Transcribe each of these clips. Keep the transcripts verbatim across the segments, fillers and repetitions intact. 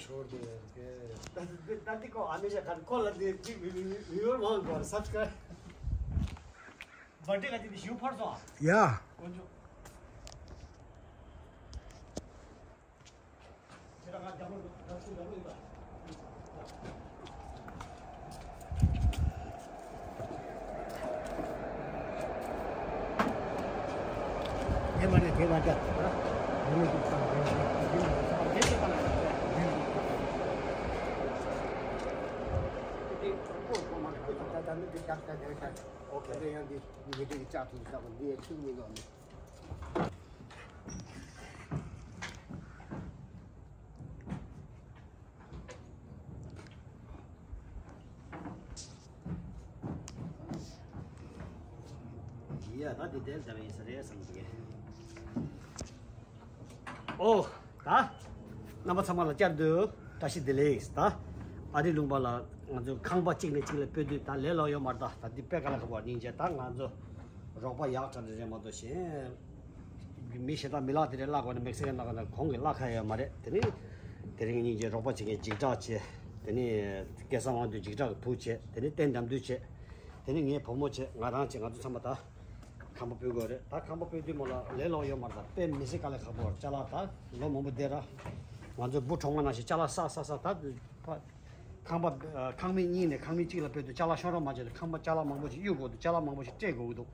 ད་ལྟ་ཁོ་ཨ་མེ་ཤ་ཁར་ཁོ་ལ་དེ་གཅིག་མི་མི་མི་ཡོར་མང་གོ་སབ་སི་ཀ་རའིབ། བར་ཐི་ཌེ་ག་དེ་ཞུ་ཕར་སོང་། ཡ། དཀོན་མཆོག་ཡ་ད་འདི་དེར་འདྲ་བའི་ས་རེད་བསམ་གི། ཨོ། ད། རྣམ་པ་ཚང་མ་ལ་བསྐྱར་དུ་བཀྲ་ཤིས་བདེ་ལེགས། ད། ཨ་རི་ལུང་པ་ལ་ང་ཚོ་ཁང་པ་གཅིག་ནས་གཅིག་ལ་སྤོས་དུས་ད་ལས་ལོག་ཡོད་མ་རེད། ད་ད་འདི་དཔེ་དཀའ་ལས་ཁག་པོ་སྙིང་རྗེ། ད་ང་ཚོ་རོགས་པ་ཡག་དྲག་རེ་རེད་མ་གཏོགས་གཞན། མི་ཞེ་དྲག་མི་ལག་དེ་རེད་ལག་གོ་ནས་མེག་སི་ཀན་ལག་གོ་ནས་གོང་གི་ལག་ཁ་ཡོད་མ་རེད། དེ་ནི་དེ་རིང་སྙིང་རྗེ་རོགས་པ་བྱེད་མཁན་འཇིགས་སྐྲག་བྱས། དེ་ནི་སྐལ་བཟང་དབང་འདུས་འཇིགས་སྐྲག་གི་བུ་བྱས། དེ་ནི་བསྟན་དམ་འདུས་བྱས། དེ་ནི་ངའི་བུ་མོ་བྱས། ང་རང་བྱས། ང་ཚོ་ཚང་མ་ད་ཁང་པ་སྤོ་དགོས་རེད། ད་ཁང་པ་སྤོ་དུས་མོ་ལ་ལས་ལོག་ཡོད་མ་རེད། ད་དཔེ་མི་སྲིད་དཀའ་ལས་ཁག་པོ་རེད། ཅ་ལག་ད་ལོ་མང་པོ་བསྡད་ར། ང་ཚོ་བུ་གྲོགས་མོ་ནང་བཞིན་ཅ་ལག་བསགས་བསགས་བསགས་ད་ཁང་པ་ཁང་མིག་གཉིས་ནས་ཁང་མིག་གཅིག་ལ་སྤོས་དུས་ཅ་ལག་ཤོར་ར་མ་བྱས་ཏེ་ཁང་པ་ཅ་ལག་མང་པོ་ཞིག་གཡུག་དགོས་འདུག་ཅ་ལག་མང་པོ་ཞིག་སྤྲད་དགོས་ཀྱི་འདུག་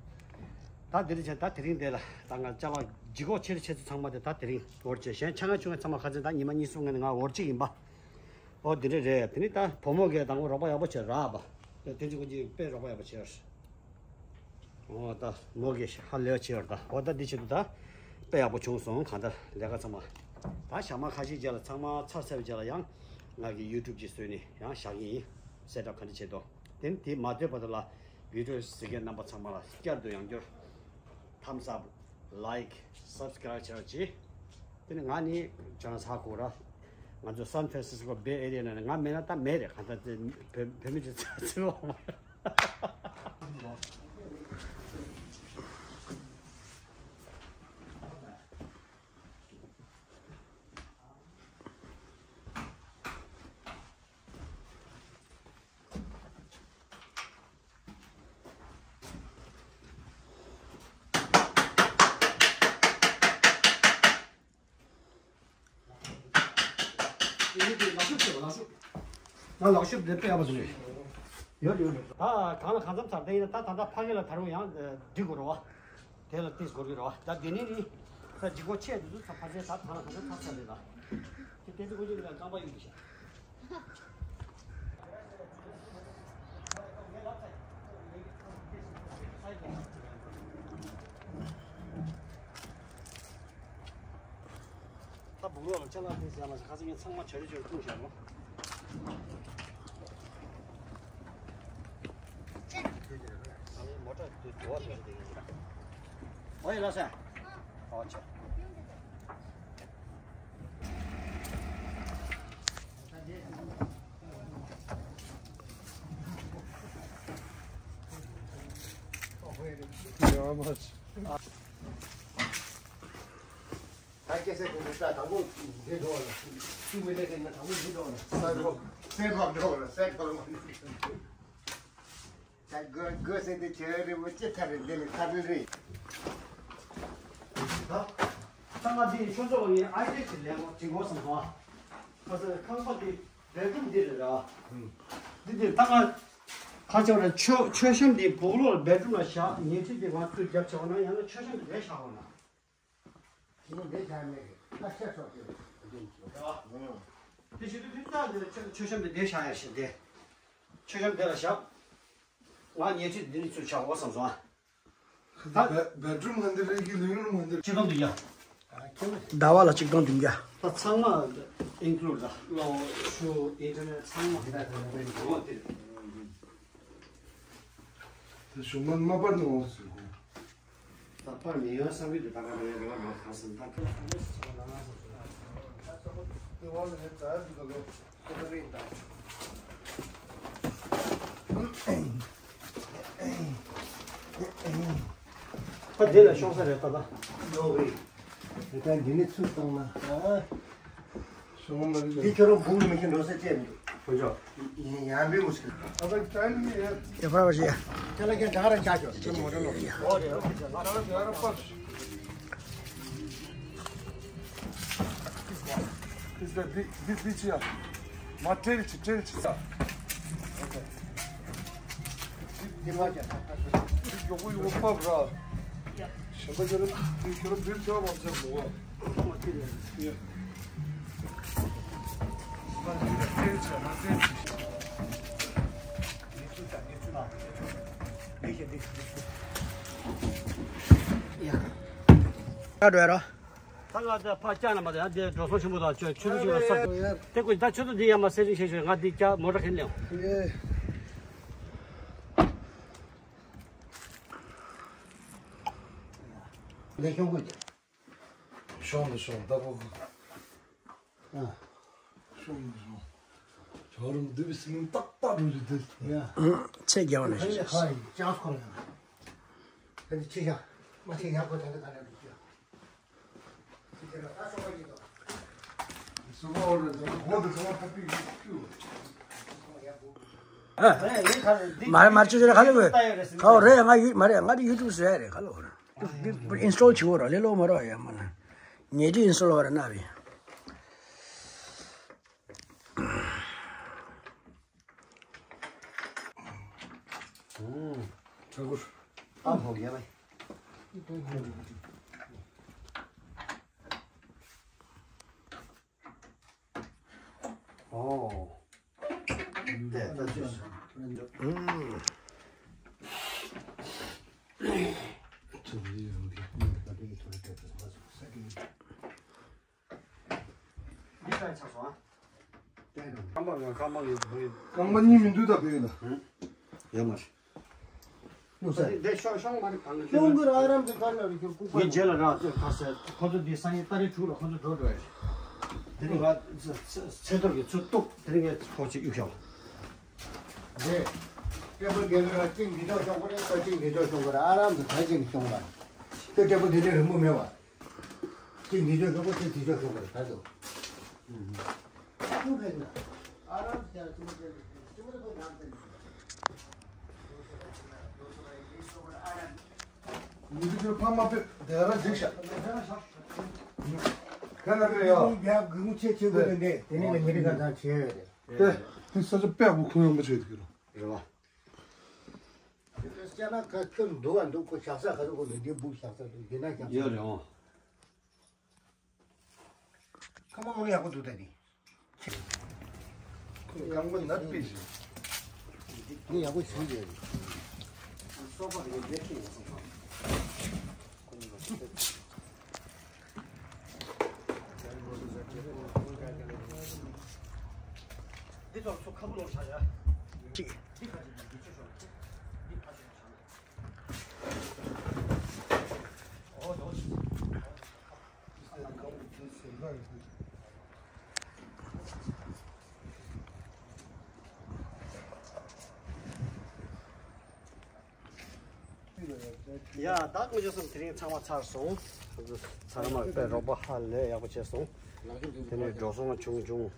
ད་དེ་རིང་བྱས། ད་དེ་རིང་དེ་ལ་ད་ང་ཅ་ལག་ལྗིད་ཁོག་ཆེ་རུ་ཆེ་ཚོ་ཚང་མ་དེ་ད་དེ་རིང་འོར་བྱས། གཞན་ཆ་ང་ཆུང་ང་ཚང་མ་ཁ་ཚན་ད་ཉི་མ་གཉིས་གསུམ་ངན་ང་འོར་གཅིག་ཡིན་པ། ཨོ་དེ་འདྲ་རེད། དེ་ནི་ད་བུ་མོ་གས་དང་པོ་རོགས་པ་ཡག་པོ་བྱས་རག་པ། དེ་དེ་ཅི་གོ་ཅི་དཔེ་རོགས་པ་ཡག་པོ་བྱས་ར། ཨོ་ད་མོ་གས་ཧ་ལས་བྱས་ར། ད་ཨོ་ད་འདི་ཆེད་དུ་ད་དཔེ་ཡག་པོ་བྱུང་སོང་། གང་ལྟར་ལས་ཀ་ཚང་མ་ད་ཞག་མ་ཁ་ཤས་རྗེས་ལ་ཚང་མ་ཚར་ཚར་བའི་རྗེས་ལ་ཡང་ང་གི་ཡུ་ཊུབ་ཅིག་བཟོས་ནས་ཡང་བཞག་གི་ཡིན། སེ་ཊབ་ག་འདྲ་བྱེད་དོ། དེ་ནི་དེ་མ་ཐོས་བར་དུ་ལ་བི་ཌིའོ་གཟིགས་མཁན་རྣམ་པ་ཚང་མ་ལ་བསྐྱར་དུ་ཡང་བསྐྱར་thumbs up, like, subscribe བྱས་རོགས་གྱིས། དེ་ནི་ང་ནི་ཇོ་ནཱ་ཧ་གོ་ར། ང་ཚོ་སན་ཧྥ་རན་སིས་ཀོ་བེ་ཨེ་རི་ཡ་ནང་ནས་ང་མེད་ན་ད་མེད་རེད། གང་ལྟར་དེ་བོད་བོད་མི་ཚོ་ཚ་ཚ་བ། ང་ལག་ཤུབས་དེ་དཔེ་ཡག་པོ་ཞིག་རེད། ཡོད་ཡོད་ཡོད། ད་གང་ལ་གང་འཚམ་ཚར་དེ་ཡིན་ན་ད་ད་ལྟ་ཕ་གི་ལ་ད་རུང་ཡང་སྒྲིག་དགོས་རེད་བ། དེ་ལ་ཏིས་སྒོར་གི་རེད་བ། ད་དེ་ནས་ནི་ད་ལྗིད་ཁོག་ཆེ་དུས་ཚོད་ཕ་ཚེ་ད་ཐང་ལ་གང་ཚ་ཚ་ཚ་རེད་ད། དེ་ཏེ་ཏེ་ཀོ་ཅི་ལ་རྐང་པ་ཡོད་ཀྱི་ཤག་ད་སྦུག་ལོག་ལ་ཅ་ལག་དེ་ཟེར་མ་ཟེར་ཁ་སང་ངས་ཚང་མ་བྱ་རི་བྱ་རི་བཏུང་བཞག་རོ། ཨ་ནི་མོ་ཊ་དེ་དུ་བ་དེ་དེ་ཡིན་ད། ཨོ་ཡེ་ལགས་སོ། ཨོ་ཆེ། Thank you very much. ད་སྐད་ཆ་དེ་འདྲ་དང་པོ་འདི་འགྲོ་བ་ལ། ཤུ་མི་ལེ་ཀན་ན་དང་པོ་འདི་འགྲོ་བ་ལ། སེ་ཊབ་སེ་ཊབ་འགྲོ་བ་ལ་སེ་ཊབ་ལ་མ་འདི། ད་དགོས་དགོས་ཟེར་དེ་ཁྱེད་རེ་མོ་ཅི་ཐར་རེ་འདི་ལས་ཐར་རེ་རེད། ད་ཚང་མ་འདི་ཁྱོད་ཚོ་ངས་ཨའི་ཌི་ཡ་ཅིག་ལེན་གོ་དྲིན་གོ་བསམ་སོང་ཨ། ཁ་སང་ཁང་པ་འདི་བེད་རུམ་འདི་རེད་ར། འདི་འདི་ད་ང་ཁ་ཆེ་བ་རེད། མཆོད་མཆོད་བཤམས་འདི་སྦུག་ལོག་ལ་བེད་རུམ་ལ་བཞག་ཉལ་ཁྲི་འདི་ང་ཚུར་རྒྱབ་བྱས་པ་ན་ཡང་ན་མཆོད་བཤམས་འདི་རེད་བཞག་པ་ན། དེ་ནི་འདི་བྱ་མེད་རེད། ད་ཤ་སོགས་ཀྱི་རེད། དེ་བྱེད་དུས་དུས་ད་འདི་མཆོད་མཆོད་བཤམས་འདི་འདི་བཞག་ཡ་ཞིག་འདི། མཆོད་བཤམས་འདི་ལ་བཞག་ང་ཉལ་ཁྲི་འདི་ནི་ཚུར་བཞག་འོ་བསམ་སོང་ཨ། ད་བེ་བེད་རུམ་ཧན་འདི་རེད་ཀྱི་ལིང་རུམ་ཧན་འདི་རེད། གཅིག་སྟོང་བདུན་བརྒྱ། ཟླ་བ་ལ་གཅིག་སྟོང་བདུན་བརྒྱ། ད་ཚང་མ་ཨིན་ཀླུ་ཌི་ར། གློག་ཤུགས་ཨིན་ཊར་ནེཊ་ཚང་མ་ཧན་འདི་རེད། དེ་ཞུ་མ་མ་པར་ནོ་ཟེར་གོ། ད་པར་མི་ཡོང་བསམ་གྱི་འདུག་ད་ག་རེ་རེ་བ་མ་གང་སོང་ད་ཁ་ལ་ཁ་ལ་སོང་ལ་ང་སོང་ལ་ང་སོང་། དེ་བ་ལ་ནི་ད་འདི་ག་ག་ཁོ་ད་རེད་ད། ད་དེ་ལ་ཤོང་ས་རེད་ད་ད། ཡོད་རེད། དེ་ད་འདི་ནས་ཚུར་བཏང་ན། ཨ། འདི་ཁྱོད་རང་སྦུག་ལ་མི་ཤེས་འགྲོ་ས་བཅད་མི་འདུག་ཁོ་ཅག་ཡིན་ཡང་པའི་མུ་ཤི་ལ། ཨ་ད་ཅའི་ནི་ཡ། ཁྱེད་ཕར་བ་ཞིག་ཁྱེད་ལ་ཁྱེད་ཇག་ར་ཇག་ཆོག་ཁྱེད་མོ་ཊ་ལོག་ཨོ་རེད། ཇག་ར་པ། ཁྱེད་ད་འདི་འདི་འདི་ཅི་ཡ། མ་ཁྲེལ་ཆི་ཁྲེལ་ཆི་ས། ཨོ་ཁེ། འདི་མ་ཇག་ད་ད་ད། འདི་མགྱོགས་པོ་ཡོང་པ་ར། གཞན་པ་ཁྱེད་རང་འདི་ཁྱེད་རང་འདིར་ཇག་མ་ཟེར་མོ་བ། ཡ། ད་འགྲོ་ཡ་རོ། ད་ང་ད་ཕ་ལྕགས་ན་མ་ད་ཡ་དེ་འགྲོ་སོང་ཆེན་པོ་དང་ཆོས་ཆོས་ཆོས་ས་དེ་ཀོ་ད་ཆོས་ཚོ་འདི་ཡ་མ་སེ་རིང་ཤེས་ཤོས་ང་འདི་ལྕགས་མོ་ཊ་ཁེན་ལེའོ། ལས་ཤོང་གོ་ཅི། ཤོང་ལ་ཤོང་ལྟ་བུ། ཨ། ཤོང་ལ་ཤོང་། ཇོ་རུ་འདི་བི་སིང་ཏག་ཏག་འགྲོ་རྒྱུ་དེ། ཡ། ཚེ་རྒྱལ་བ་ནས་ཧ་ཡི་ཧ་ཡི་ཅག་ཁོ་ལ་ཡང་། ཧ་ཡི་ཆི་ཤ། མ་ཆི་ཡག་པོ་དེ་འདྲ་ག་རེ་འགྲོ་རྒྱུ། སུ་བ་འོ་རེ་ཟེར་གོ་འདི་ཚོ་ཐ་པི་ཡི་ཁྱུ། མ་རེད་མ་རེད་ཅོ་ཅོ་རེད་ག་ལེ་གོ། ག་རེད་ང་ཡུ་མ་རེད་ང་དེ་ཡུ་ཊུབ་བཟོ་ཡ་རེད་ག་ལེ་གོ། ཨིན་སི་ཊོལ་བྱེད་འོ་ར་ལེ་ལོ་མ་རོ་ཡ་མ་ན། ཉེ་དུས་ཨིན་སི་ཊོལ་བ་ར་ན་བི། ཨ་ཧོ་ཡ་བའི། ཨོ། དེ་ལྟ་ཅི་སོང་། ཨུམ། ཚུར་ཡོང་གི། འདི་ལྟར་ཆགས་སོང་ཨ། རྐང་པ་ང་རྐང་པ་ངས་བུ་ཡིན། རྐང་པ་གཉིས་མི་འདུག་ད་བུ་ཡིན་ན། ཡོད་མ་རེད། ལོ་སར། འདི་ཤོག་ཤོག་མ་རེད་གང་གི་ཤོག་གི་ར་ཨ་རམ་གི་ག་ལ་རེད་ཁྱོད་ལྐུགས་པ། ངས་རྗེས་ལ་རག་ཚོད་ཁ་ཟེར་ཁོ་ཚོ་འདི་སང་ཉིན་ཏ་རིག་དྲུག་ལ་ཁོ་ཚོ་འགྲོ་འགྲོ་ཡ་རེད། དེ་ནི་ང་ཚེ་ཚེ་ཐོག་གི་ཚུར་གཏུག་དེ་ནི་ངས་ཕོག་ཆེ་གཡུག་ཤོག་རེད། སྐད་པོ་རྒྱལ་ལ་ར་གཅིག་འདི་ཅོག་ཤོག་གི་རེད་ད་གཅིག་འདི་ཅོག་ཤོག་གི་རེད་ཨ་རམ་གི་ད་གཅིག་ཤོག་གི་རེད། དེ་སྐད་པོ་དེ་འདྲའི་རིང་པོ་མེད་བ། གཅིག་འདི་ཅོག་ཤོག་གི་གཅིག་འདི་ཅོག་ཤོག་གི་རེད་ད་དོ། ཨུ་ཕན་ན། ཨ་རམ་སི་ཡར་ཅི་མ་ཅན་ཅི་མ་ཅན་ཡང་ཅན། མི་ཚེ་ཕ་མ་པེ་དེ་ར་འཇིག་ཤག་ཁ་ན་རེ་ཡ། ཡ་གུང་ཆེ་ཆེ་གུ་རེ་འདེ་དེ་ནི་ལ་ཉེ་རི་ག་ཚང་ཆེ་ཡོད་རེད། དེ་དེ་ས་ཆ་དཔེ་བུ་ཁུ་ཡོང་པ་ཆེ་དུ་གི་རོ། རེད་བ། དེ་ས་ཆ་ན་ཁ་ཁྱོད་འདུག་བ་འདུག་ཁོ་ཞག་ས་ག་རེ་གོ་འདུག་འདི་སྦུག་ཞག་ས་འདུག་འདི་ན་ཞག་ས་ཡོད་རེད་འོང་། ཁ་མ་མོ་ཡག་པོ་འདུག་ད་ནི། ཁོ་རྐང་པ་ནར་པི་ཞིག་ངས་ཡག་པོ་ཞུ་རྒྱུ་རེད། སོགས་པ་རེད་ལེགས་ཤིག་ཡོད་སོང་ཙང་། འདི་ཚོ་ཚོ་ཁ་བུ་ལོག་བཞག་ཡ། ཅིག་འདི་ཁ་ཅིག་འདི་ཆུ་ཤོག་འདི་ཁ་ཅིག་བཞག་ནས། ཨོ་ལོ། ཡ་ད་དངོས་ཆ་སོང་དེ་རིང་ཚང་མ་ཚར་སོང་། ཚང་མ་དཔེ་རོགས་པ་ཧ་ལས་ཡག་པོ་བྱས་སོང་། དེ་ནས་འགྲོ་སོང་བྱུང་བྱུང་།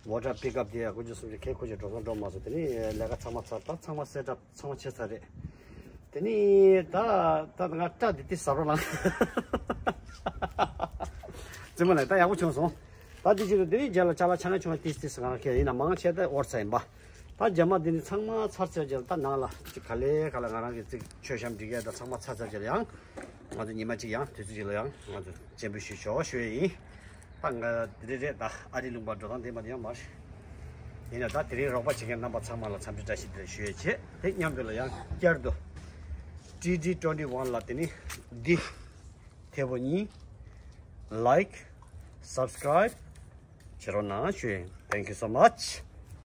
མོ་ཊ་པིག་ཨབ་དེ་ཡ་དགུ་བཅུ་སུམ་ཅུ་ཁལ་ཁུ་ཅི་འགྲོ་སོང་འགྲོ་མ་སོང་། དེ་ནས་ལས་ཀ་ཚང་མ་ཚར་ད་ཚང་མ་སེ་ཊབ་ཚང་མ་བྱས་ཚར་རེད། དེ་ནི་ད་ད་ང་སྐྲ་འདི་ཏི་ཟབ་རོ་ལང་། རྩེད་མོ་ལ་ད་ཡག་པོ་བྱུང་སོང་། ད་འདི་ཕྱིར་དུ་འདི་ནི་རྒྱ་ལ་ཅ་ལག་ཆ་ན་ཆུང་བ་ཏིས་ཏིས་ང་རང་ཁྱེད་ཡིན་ན་མང་ཆེ་ད་ཨོར་ཚ་ཡིན་པ། ད་རྒྱ་མ་འདི་ནི་ཚང་མ་ཚར་ཚར་རྒྱ་ད་ནང་ལ་ཅིག་ག་ལེ་ག་ལ་ང་རང་གི་ཅིག་མཆོད་བཤམས་འབྲི་གས་ད་ཚང་མ་ཚར་ཚར་རྒྱ་ཡང་ང་ཚོ་ཉི་མ་གཅིག་ཡང་དུས་ཚོད་ཅིག་ལ་ཡང་ང་ཚོ་སྤྱན་འབུལ་ཞུ་ཆོག་ཞུ་ཡ་ཡིན། ད་ང་དེ་རེད་རེད་ད་ཨ་རི་ལུང་པ་འགྲོ་སྟངས་དེ་མ་དེ་ཡང་མ་རེད། ཡིན་ན་ད་དེ་རིང་རོགས་པ་བྱེད་མཁན་རྣམ་པ་ཚང་མ་ལ་འཚམས་འདྲི་བཀྲ་ཤིས་བདེ་ལེགས་ཞུ་ཡས་བྱེད། དེ་མཉམ་དུ་ལ་ཡང་བསྐྱར་དུ་ཊི་ཌི་ཊུ་ཝེན་ཊི་ཝན་ལ་དེ་ནི་འདི་ཐེ་བོ་གཉིས་ལའིཀ་སབ་སི་ཀ་རའིབ་བྱེད་རོགས་གནང་ཞུ་ཡིན། Thank you so much.